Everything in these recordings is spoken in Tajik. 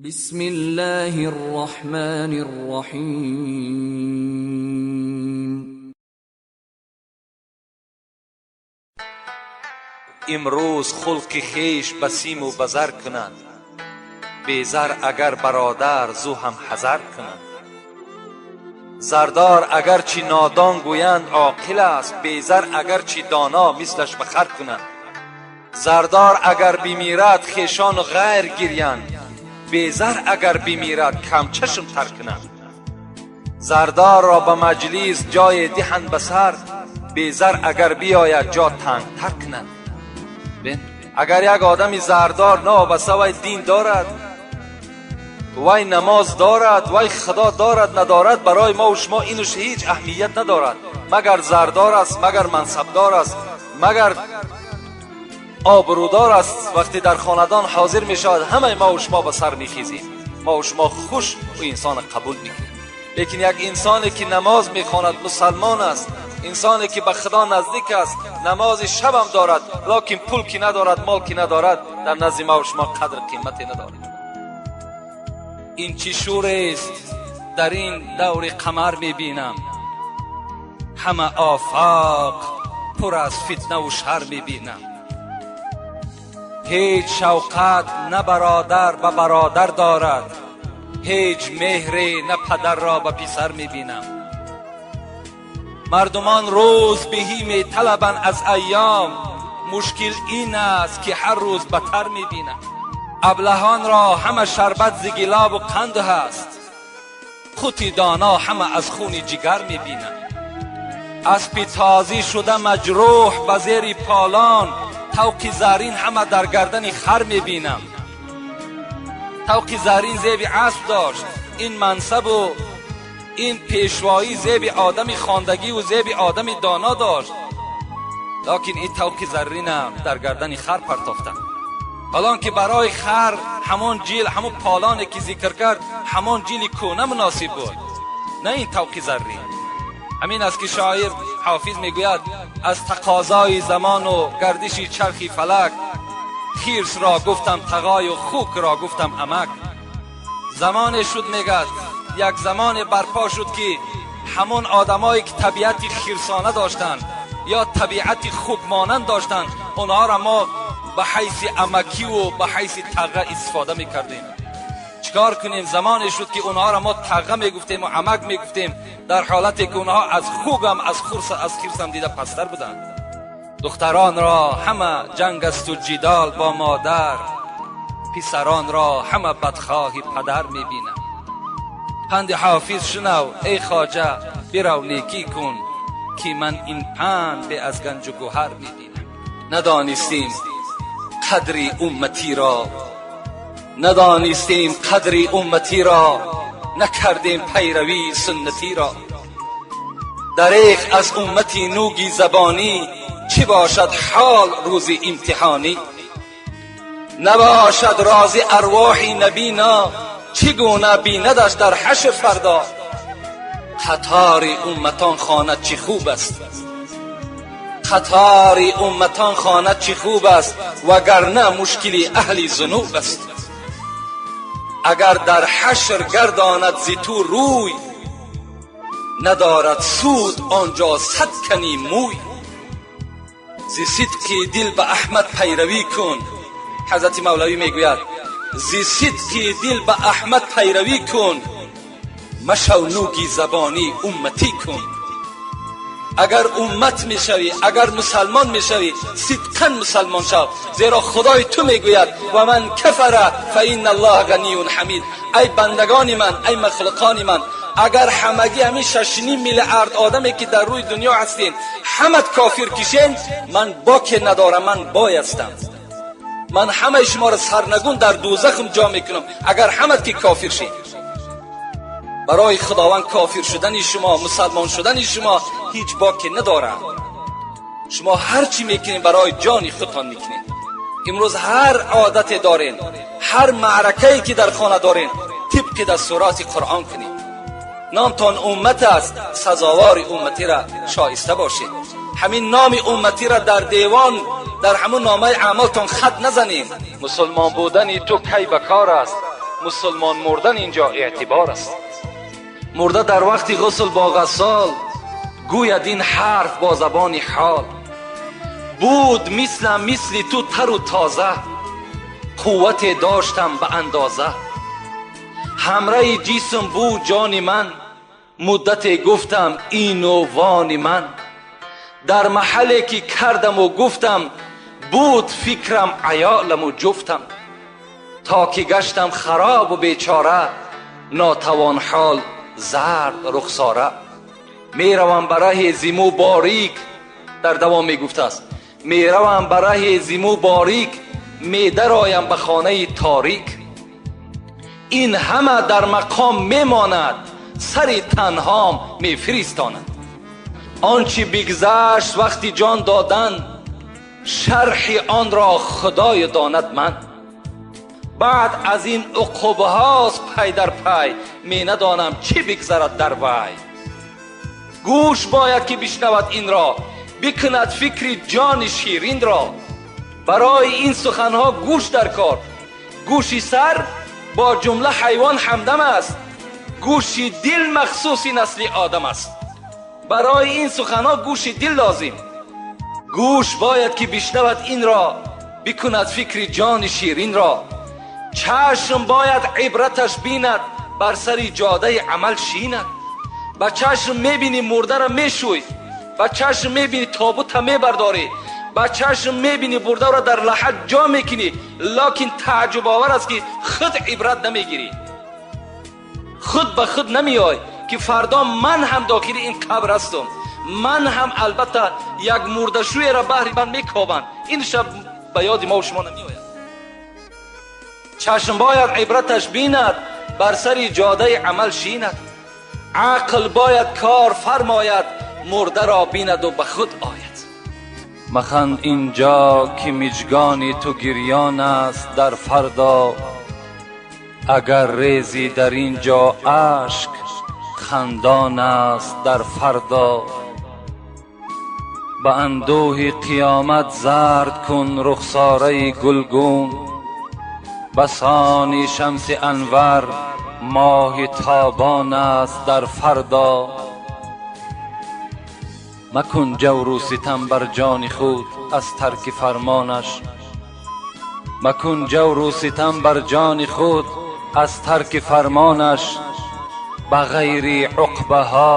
بسم الله الرحمن الرحیم. Имрӯз хулқи хеш ба симу ба зар кунанд, безар агар бародар зу ҳам ҳазар кунанд. Зардор агарчи нодон гӯянд, оқил аст, безар агарчи доно, мислаш ба хар кунанд. Зардор агар бимирад, хешону ғайр гирянд, безар агар бимирад, камчашм тар кунанд. Зардорро ба маҷлис ҷое диҳанд ба сар, безар агар биёяд, ҷо тангтар кунанд. Агар як одами зардор новобаста вай дин дорад, вай намоз дорад, вай худо дорад, надорад, барои мо шумо инуш ҳеҷ аҳамият надорад. Магар зардор аст, магар мансабдор аст, магар обрӯдор аст, вақте дар хонадон ҳозир мешавад, ҳамаи мо шумо ба сар мехезем, мо шумо хуш ӯ инсона қабул мекунем. Лекин як инсоне ки намоз мехонад, мусалмон аст, инсоне ки ба худо наздик аст, намози шабам дорад, лекин пул ки надорад, мол ки надорад, дар назди мо шумо қадр қимате надорад. Ин чӣ шӯрест дар ин даври қамар мебинам, ҳама офоқ пур аз фитнаву шар мебинам. Ҳеҷ шавқат на бародар ба бародар дорад, ҳеҷ меҳре на падарро ба писар мебинам. Мардумон рӯз беҳӣ металабанд аз айём, мушкил ин аст, ки ҳар рӯз батар мебинам. Аблаҳонро ҳама шарбат зи гилобу қанд ҳаст, қути доно ҳама аз хуни ҷигар мебинам. Аспи тозӣ шуда маҷрӯҳ ба зери полон, тавқи зарин ҳама дар гардани хар мебинам. Тавқи зарин зеби асп дошт, ин мансабу ин пешвоӣ зеби одами хондагиву зеби одами доно дошт, лекин ин тавқи зарринам дар гардани хар партофтам. Ҳолон ки барои хар ҳамон ҷил, ҳамон полоне ки зикр кард, ҳамон ҷили кӯна муносиб буд, на ин тавқи заррин. Ҳамин аст, ки шоир Ҳофиз мегӯяд: аз тақозои замону гардиши чархи фалак, хирсро гуфтам тағою хукро гуфтам амак. Замоне шуд, мегӯяд, як замоне барпо шуд, ки ҳамон одамое ки табиати хирсона доштанд ё табиати хукмонанд доштанд, онҳоро мо ба ҳайси амакиву ба ҳайси тағға истифода мекардем. Чикор кунем? Замоне шуд, ки онҳоро мо тағға мегуфтему амак мегуфтем, дар ҳолате ки онҳо аз хугам, аз хурса, аз хирсам дида пасттар буданд. Духтаронро ҳама ҷанг асту ҷидол бо модар, писаронро ҳама бадхоҳи падар мебинам. Панди Ҳофиз шунав, эй хоҷа, бирав некӣ кун, ки ман ин панд бе аз ганҷу гӯҳар мебинам. Надонистем қадри умматиро, надонистем қадри умматиро, накардем пайравии суннатиро. Дареғ аз уммати нуги забонӣ, чӣ бошад ҳол рӯзи имтиҳонӣ? Набошад рози арвоҳи набино, чӣ гуна бинадаш дар ҳашр фардо? Қатори умматон хонад чӣ хуб аст, қатори умматон хонад чӣ хуб аст, вагарна мушкили аҳли зунуб аст. Агар дар ҳашр гардонад зи ту рӯй, надорад суд он ҷо сад кани мӯй. Зи сидқи дил ба Аҳмад пайравӣ кун. Ҳазрати Мавлавӣ мегӯяд: зи сидқи дил ба Аҳмад пайравӣ кун, машав нуги забонӣ, умматӣ кун. Агар уммат мешавӣ, агар мусалмон мешавӣ, сидқан мусалмон шав, зеро Худои ту мегӯяд: ва ман кафара фа инна Аллоҳа ғаниюн ҳамид. Ай бандагони ман, ай махлуқони ман, агар ҳамагӣ ҳамин 6,5 миллиард одаме ки дар рӯи дунё ҳастен, ҳамат кофир кишен, ман боке надорам, ман бой ҳастам, ман ҳамаи шуморо сарнагун дар дӯзахам ҷо мекунам, агар ҳамат ки кофир шед. Барои Худованд кофир шудани шумо, мусалмон шудани шумо ҳеҷ боке надорад. Шумо ҳар чӣ мекунед, барои ҷони худтон мекунед. Имрӯз ҳар одате дорен, ҳар маъракае ки дар хона дорен, тибқи дастуроти Қуръон кунед. Номтон уммат аст, сазовори умматира шоиста бошед. Ҳамин номи умматира дар девон, дар ҳамун номаи аъмолтон хат назанед. Мусулмон будани ту кай ба кор аст? Мусулмон мурдан инҷо эътибор аст. Мурда дар вақти ғусл бо ғассол гӯяд ин ҳарф бо забони ҳол. Буд мислам мисли ту тару тоза, қуввате доштам ба андоза. Ҳамраи ҷисм буд ҷони ман, муддате гуфтам ину вони ман. Дар маҳалле ки кардаму гуфтам, буд фикрам аёламу ҷуфтам. То ки гаштам харобу бечора, нотавон ҳол зард рухсора. Меравам ба раҳи зиму борик, дар давом мегуфтааст, меравам ба раҳи зиму борик, медароям ба хонаи торик. Ин ҳама дар мақом мемонад, сари танҳом мефиристонад. Он чи бигзашт вақти ҷон додан, шарҳи онро худоё донад ман. Баъд аз ин уқубҳост пай дар пай, менадонам чӣ бигзарад дар вай. Гӯш бояд ки бишнавад инро, бикунад фикри ҷони ширинро. Барои ин суханҳо гӯш дар кор. Гӯши сар бо ҷумла ҳайвон ҳамдам аст, гӯши дил махсуси насли одам аст. Барои ин суханҳо гӯши дил лозим. Гӯш бояд ки бишнавад инро, бикунад фикри ҷони ширинро. Чашм бояд ибраташ бинад, бар сари ҷодаи амал шинад. Ба чашм мебинӣ мурдаро мешӯй, ба чашм мебинӣ тобута мебардорӣ, ба чашм мебинӣ бурдаро дар лаҳад ҷо мекунӣ, локин тааҷҷубовар аст ки худ ибрат намегирӣ. Худ ба худ намеой ки фардо ман ҳам дохили ин қабр ҳастам, ман ҳам албатта як мурдашӯеро баҳри ман мекобанд. Ин шаб ба ёди мо шумо намеояд. Чашм бояд ибраташ бинад, бар сари ҷодаи амал шинад. Ақл бояд кор фармояд, мурдаро бинаду ба худ ояд. Маханд инҷо ки миҷгони ту гирён аст дар фардо, агар резӣ дар ин ҷо ашк хандон аст дар фардо. Ба андӯҳи қиёмат зард кун рухсораи гулгун, басони шамси анвар моҳи тобон аст дар фардо. Макун ҷавру ситам бар ҷони худ аз тарки фармонаш, макун ҷавру ситам бар ҷони худ аз тарки фармонаш. Ба ғайри уқбаҳо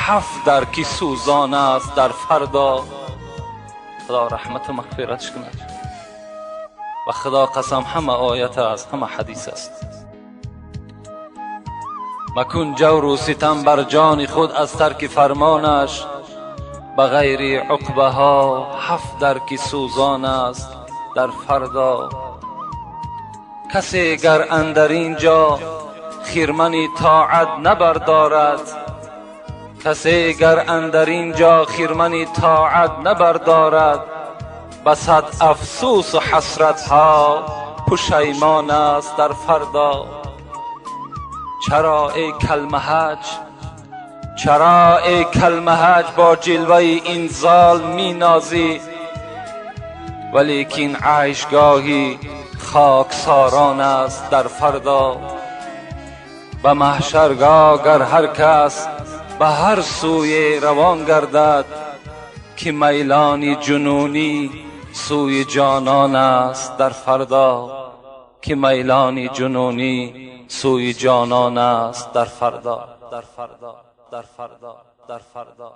ҳафт дар ки сӯзон аст дар фардо. Худо раҳмату мағфиратш кунад. Ба худо қасам ҳама оят аст, ҳама ҳадис аст. Макун ҷавру ситам бар ҷони худ аз тарки фармонаш, ба ғайри уқбаҳо ҳафт дар ки сӯзон аст дар фардо. Касе гар андар ин ҷо хирмани тоат набардорад, касе гар андар ин ҷо хирмани тоат набардорад, ба сад афсӯсу ҳасратҳо пушаймон аст дар фардо. Чаро эй калмаҳаҷ, чаро эй калмаҳаҷ бо ҷилваи инзол минозӣ, валекин айшгоҳи хоксорон аст дар фардо. Ба маҳшаргоҳ гар ҳар кас ба ҳар сӯе равон гардад, ки майлони ҷунунӣ сӯи ҷонон аст дар фардо, ки майлони ҷунунӣ сӯи ҷонон аст дар фардо, дар фардо, дар фардо, дар фардо.